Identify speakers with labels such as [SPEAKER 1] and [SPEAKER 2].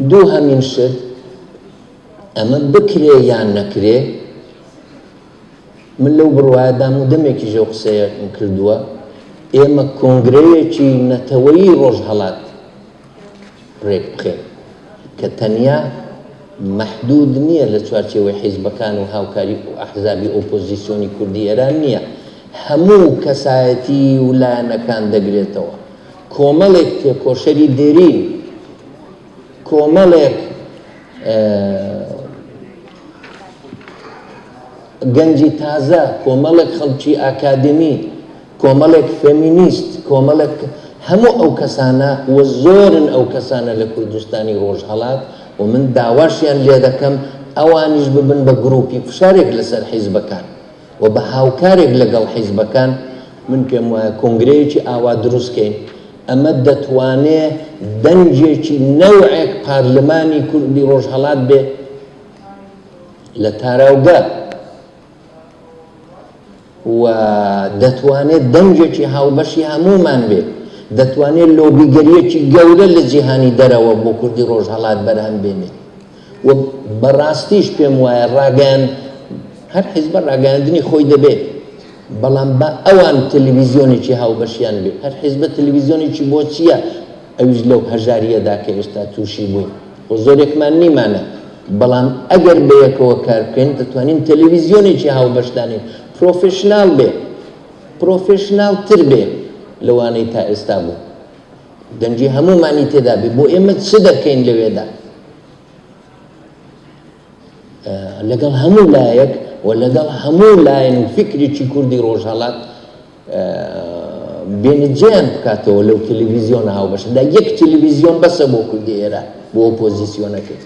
[SPEAKER 1] دووهەمین شت، ئەمە بکرێ یان نەکرێ، من لەو بڕوایەدام و دەمێکیش ئەو قسەیەم کردووە، ئێمە کۆنگرەیەکی نەتەوەیی ڕۆژهەڵات ڕێک بخەین کە تەنیا مەحدوود نییە لە چوارچێوەی حیزبەکان و هاوکاری ئەحزابی ئۆپۆزیسیۆنی کوردی ئێران نییە، هەموو کەسایەتی و لایەنەکان دەگرێتەوە. کۆمەڵێک تێکۆشەری دێرین، کۆمەڵێک گەنجی تازە، کۆمەڵێک خەڵکی ئاکادمی، کۆمەڵێک فێمینیست، کۆمەڵێک هەموو ئەو کەسانە و زۆرن ئەو کەسانە لە کوردستانی ڕۆژهەڵات و من داواشیان لێدەکەم ئەوانیش ببن بە گروپی فشارێک لەسەر حیزبەکان و بە هاوکارێک لەگەڵ حیزبەکان، من پێم وایە کۆنگرەیەکی ئاوا دروست کەین، ئەمە دەتوانێ دەنگێکی نەوعێک پارلمانی کوردی ڕۆژهەڵات بێ لە تاراوگە و دەتوانێ دەنگێکی هاوبەشی هەموومان بێ، دەتوانێ لۆبیگەرییەکی گەورە لە جیهانی دەرەوە بۆ کوردی ڕۆژهەڵات بەرهەم بێنێ و بەڕاستیش پێم وایە ڕاگەیان هەر حیزبە ڕاگەیاندنی خۆی دەبێ، بەڵام با ئەوان تەلەڤیزیۆنێکی هاوبەشیان بێ، هەر حیزبە تەلەڤیزیۆنێکی بۆ چییە؟ ئەویش لەو هەژارییەدا کە ئێستا تووشی بووین، خۆ زۆرێکمان نیمانە، بەڵام ئەگەر بەیەکەوە کار بکەین دەتوانین تەلەڤیزیۆنێکی هاوبەش دانێین، پرۆفێشناڵ بێ، پرۆفێشناڵ تر بێ لەوانەی تا ئێستا بوو، دەنگی هەموومانی تێدا بێ، بۆ ئێمە چ دەکەین لەوێدا؟ لەگەڵ هەموو لایەک و لەگەڵ هەموو لایەن و فیکرێکی کوردی ڕۆژهەڵات بێنە جێیان بکاتەوە لەو تەلەڤیزیۆنە هاوبەشەدا. یەک تەلەڤیزیۆن بەسە بۆ کوردی ئێران، بۆ ئۆپۆزیسیۆنەکەی.